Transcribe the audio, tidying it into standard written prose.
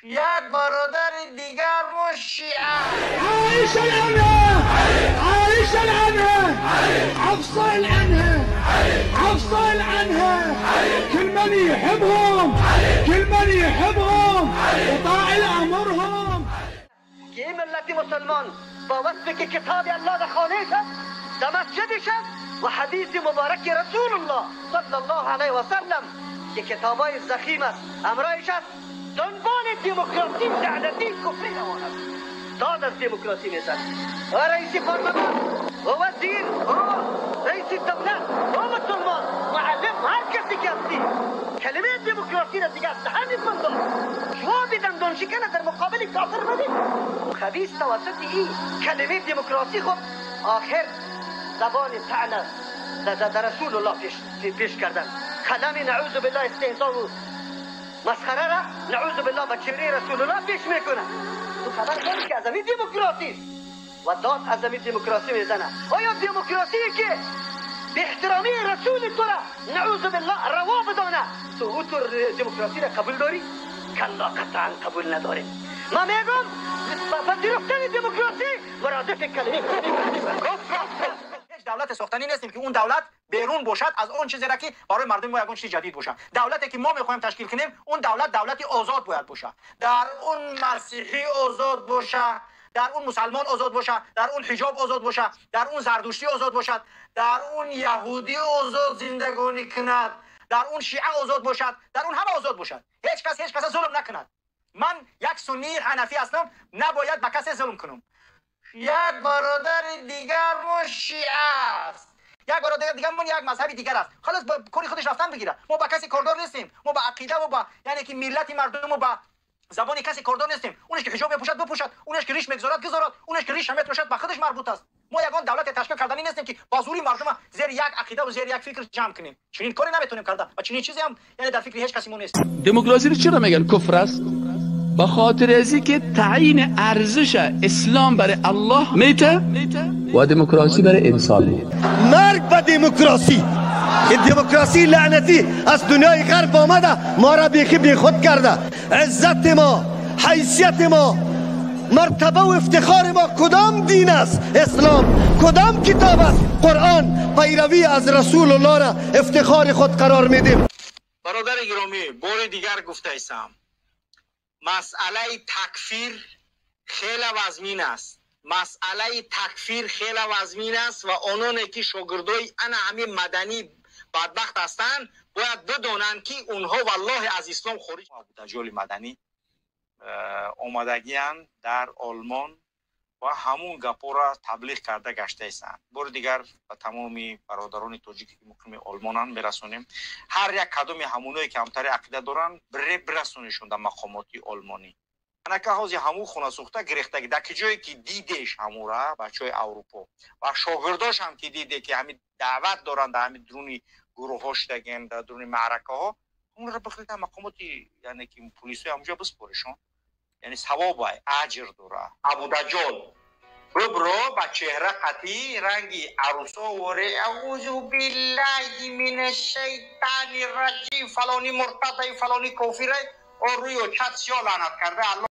Як бародари дигар мо шиа. عائشة عنها، عائشة عنها، حفصة عنها، حفصة عنها. كل من يحبهم، كل من يحبهم وطاع لأمرهم. که این ملت مسلمان با وصف که کتاب الله در خانه است، در مسجدش است و حدیث مبارک رسول الله صلی الله علیه و سلم که کتابای ضخیم است همراهش است، دنبال دموکراسی لعنتی کفری روان است. داد از دموکراسی میزد و رئیس پارلمان و وزیر و رئیس دولت و مسلمان معلم هر کسی که هستی کلمه دموکراسی را دیگه از دهن داد. جواب دندان شکن در مقابل کافر بدید. خبیث توسط این کلمه دموکراسی خود آخر زبان طعنه در رسول الله پیش کردن. کلام نعوذ بالله استهزاء و مسخره را نعوذ بالله به چهره رسول الله پیش میکنه. تو خبر داری که از همین دموکراسی و داد از همین دموکراسی میزنه. آیا دموکراسی که به احترامی رسول تو را نعوذ بالله روا بدانه، تو او تو دموکراسی را قبول داری؟ کلا، قطعا قبول نداریم. ما میگم پذیرفتن دموکراسی مرادف کلمه هیچ دولت ساختنی نیستیم که اون دولت بیرون باشد از اون چیزی را که برای مردم ما یگان چیز جدید باشه. دولتی که ما میخوایم تشکیل کنیم اون دولت دولتی آزاد باید باشه. در اون مسیحی آزاد باشه، در اون مسلمان آزاد باشه، در اون حجاب آزاد باشه، در اون زردشتی آزاد باشد، در اون یهودی آزاد زندگانی کند، در اون شیعه آزاد باشد، در اون همه آزاد باشد. هیچ کس هیچ کس ظلم نکند. من یک سنی حنفی هستم، نباید به کسی ظلم کنم. یک برادر دیگر ما شیعه است، یک برادر دیگر من یک مذهبی دیگر است. خلاص با کاری خودش رفتن بگیره. ما با کسی کاردار نیستیم. ما با عقیده و با یعنی که ملت مردم و با زبان کسی کاردار نیستیم. اونش که حجاب میپوشد بپوشد، اونش که ریش میگذارد گذارد، اونش که ریش هم میتراشد به خودش مربوط است. ما یگان دولت تشکیل کردنی نیستیم که با زوری مردم زیر یک عقیده و زیر یک فکر جمع کنیم. چنین کاری نمیتونیم کرده و چنین چیزی هم یعنی در فکر هیچ کسی مون نیست. دموکراسی رو چرا میگن کفر است؟ به خاطر ازی که تعیین ارزش اسلام برای الله میته و دموکراسی برای انسان میته. مرگ به دموکراسی. این دموکراسی لعنتی از دنیای غرب آمده ما را بیخی بیخود کرده. عزت ما، حیثیت ما، مرتبه و افتخار ما کدام دین است؟ اسلام. کدام کتاب است؟ قرآن. پیروی از رسول الله را افتخار خود قرار میدیم. برادر گرامی، بار دیگر گفته ایسم مسئله تکفیر خیلی وزمین است. مسئله تکفیر خیلی وزمین است و آنانی که شاگردای انا همین مدنی بدبخت هستند باید بدانند که اونها والله از اسلام خارج. دجال مدنی آمدگیان در آلمان و همون گپا را تبلیغ کرده گشته ایستند. بار دیگر به تمامی برادران تاجیکی که مقیم آلمانند میرسونیم، هر یک کدوم همونایی که همتر عقیده دارن بره برسونیشون در مقامات آلمانی. انکه حاضی همون خونه سوخته گرفتگی در جایی که دیدش همورا بچهای اروپا و شاگرداش هم که دیده که همین دعوت دارن در همین درونی گروه ها شدگن در درونی معرکه ها، اون را بخرید در مقامات یعنی که پلیسای همونجا بسپارشون. یعنی ثواب اجر داره. ابو دجال ببرو با چهره قطی رنگی عروسا وره اعوذ بالله من الشیطان الرجیم فلانی مرتد فلانی کافره او روی و چت سیاه لعنت کرده.